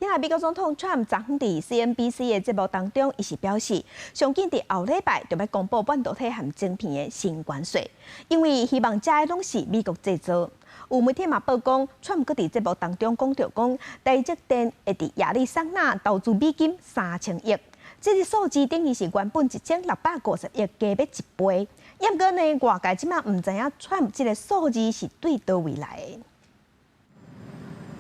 另外，美國總統川普昨昏佇 CNBC 的節目當中，伊是表示，上緊佇後禮拜就欲公布半導體和晶片的新關稅，因為希望遮攏是美國製造。有媒體嘛報講，川普閣佇節目當中講著講，台積電會佇亞利桑那投資美金3000億，這個數字等於是原本1650億加欲一倍。毋過呢，外界這馬毋知影川普這個數字是對佗位來的。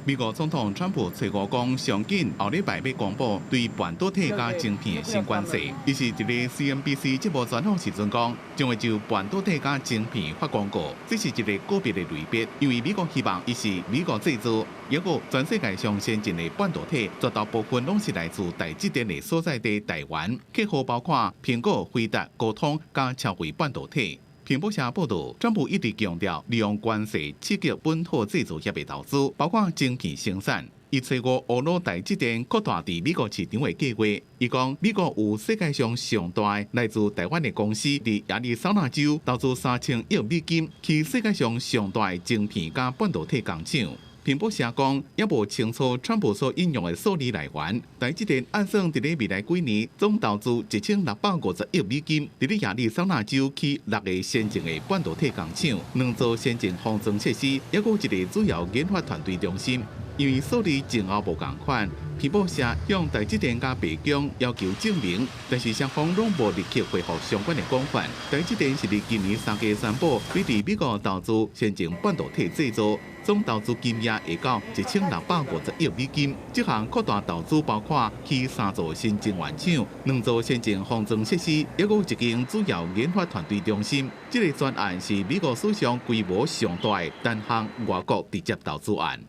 美國總統川普初五講，上緊後禮拜欲公布對半導體佮晶片的新關稅。伊是佇咧 CNBC 節目專訪時陣講，將會就半導體佮晶片發公告，這是一個個別的類別，因為美國希望伊是美國製造，抑閣全世界上先進的半導體，絕大部分攏是來自台積電的所在地台灣，客戶包括蘋果、輝達、高通佮超微半導體。彭博社報導，川普一直強調利用關稅刺激本土製造業的投資，包括晶片生產。伊初五烏魯台積電擴大佇美國市場的計劃。伊講美國有世界上上大來自台灣的公司佇亞利桑那州投資3000億美金，起世界上上大的晶片佮半導體工廠。彭博社講，猶無清楚川普所引用的數字來源。台積電按算佇咧未來幾年總投資1650億美金，佇咧亞利桑那州起六个先進的半導體工廠，兩座先進封裝設施，抑閣一个主要研發團隊中心。因為數字前後無仝款，彭博社向台積電佮白宮要求證明，但是雙方攏無立刻回覆相關的講法。台積電是佇今年3月宣布，欲佇美國投資先進半導體製造，總投資金額會到1650億美金。這項擴大投資包括起三座新晶圓廠、兩座先進封裝設施，抑閣一間主要研發團隊中心。這个專案是美國史上規模上大的單項外國直接投資案。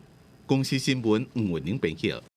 公視新聞吳文玲編譯。